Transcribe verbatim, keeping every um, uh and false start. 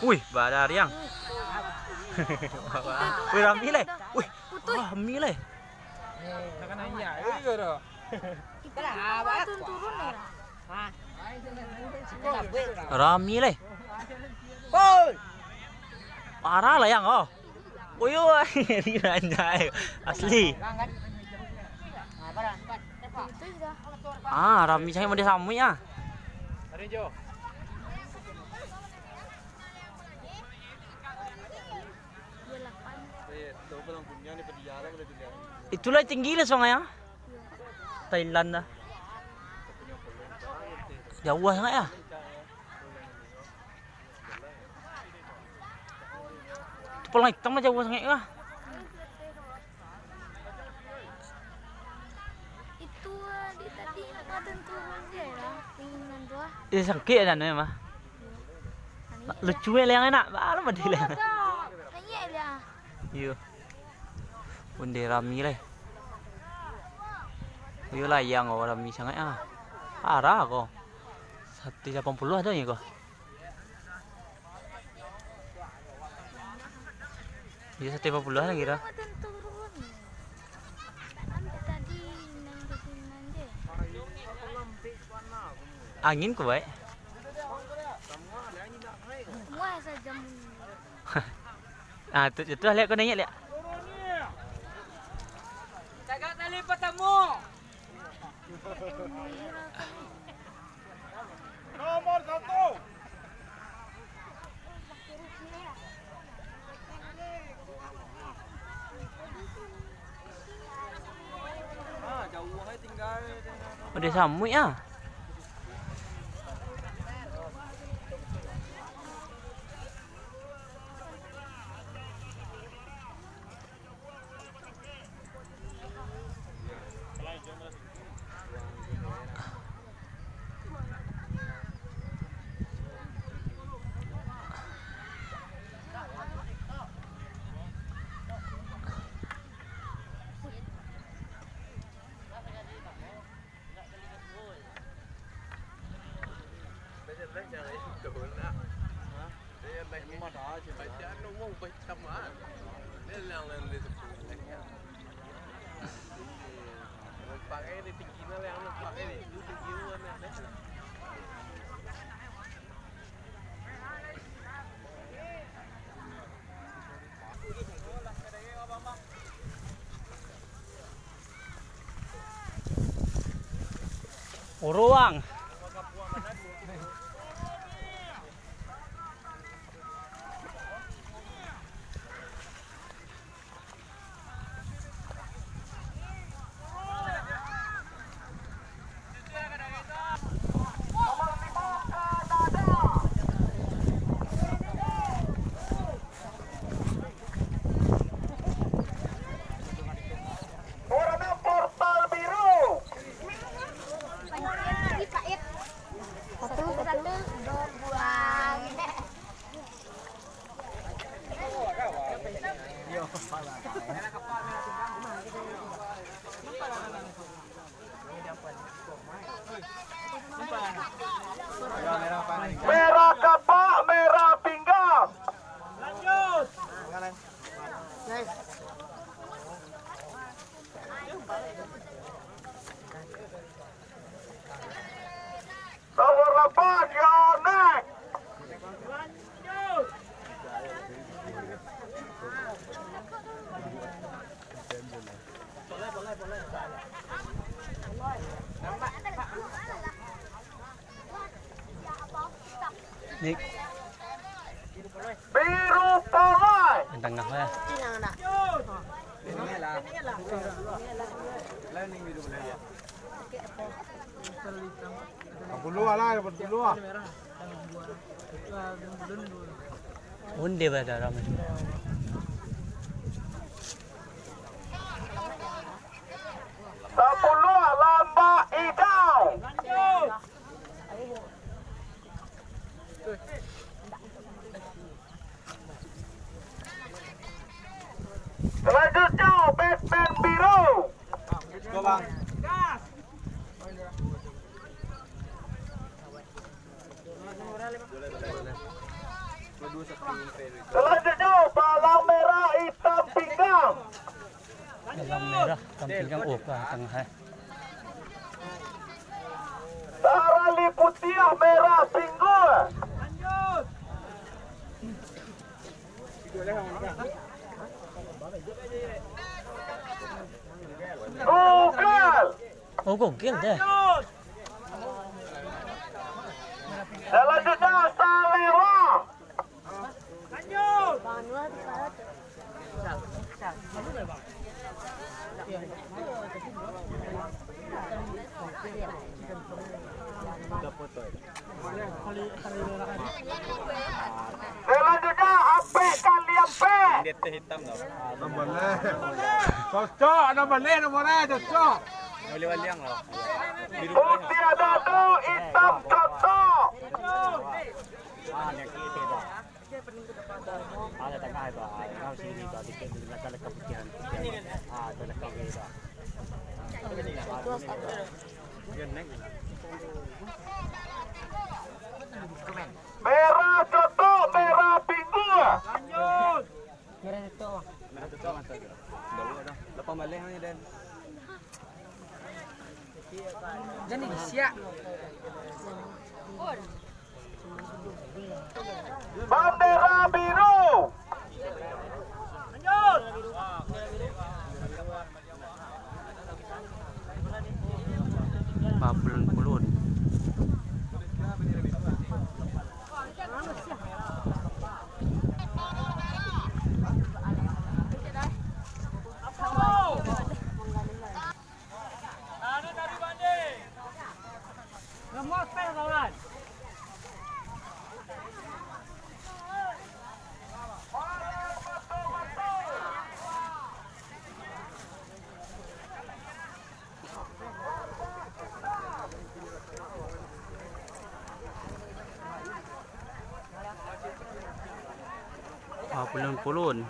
Wih, badariang. Wih, rami leh. Wih, rami leh. Kita turun dah. Rami leh. Parah lah yang, oh. Uyo, anjay. Asli. Ah, rami sangaik mode samuik ah. Itulah tinggi lah sungai ah. Thailand dah. Jauah sangaik ah. Tu palang itam lah, jauah sangaik lah. Itu, ah, di tadi makan turun je lah, pinginan tu ah. Eh, sangkik lah sana mah. Lucu eh, liang enak. Baru mah di liang. Naiak lah. Iyo. Onde rami leh. Iyo lah, yang rami sangaik ah. Parah ko. Satu lapan puluah ado nyo ko. Iyo, satu lapan puluah lah kiro. Angin kuaik. Muah saja mun. Ah, tu, tu lah, lihat kau naiak, lihat. Tagak tali patamo. Nomor satu. Udah samuik ah. Uruang. Warna portal biru. Satu, satu, dua, buang. Merah kapak, merah pinggang. Nomor lapan, Yonek. Nik. Biru polai. Yang tengah lah. Dua puluh lah, dua puluh lah. Onde bada ramai. Sapuluah lambak idau. Selanjutnya, palang merah, hitam pinggang. Palang merah, hitam pinggang. Oh, ka tangah, eh. Sarali putiah, merah pinggul. Gugal. Oh, gogel deh. Selanjutnya, Salewa. Selanjutnya, Apek Kaliampek. Di atas hitam tau. Nomor leh. Cocok, nomor leh, nomor leh, cocok. Boleh baliang lah. Putih ada tu, hitam cocok. Ah, yang kiri tu. Ada tangah tu, ah, tangah sini tu, dikit di belakang lekam putihan. Ah, tu lekam kiri tu. Merah cocok, merah pinggul. Lanjut. Merah cocok. Merah cocok. Dah, dah. Lepas balik hanya, Dan. Jadi siap. Bandera biru. Lanjut. Papulun-pulun. Ah, pulun-pulun.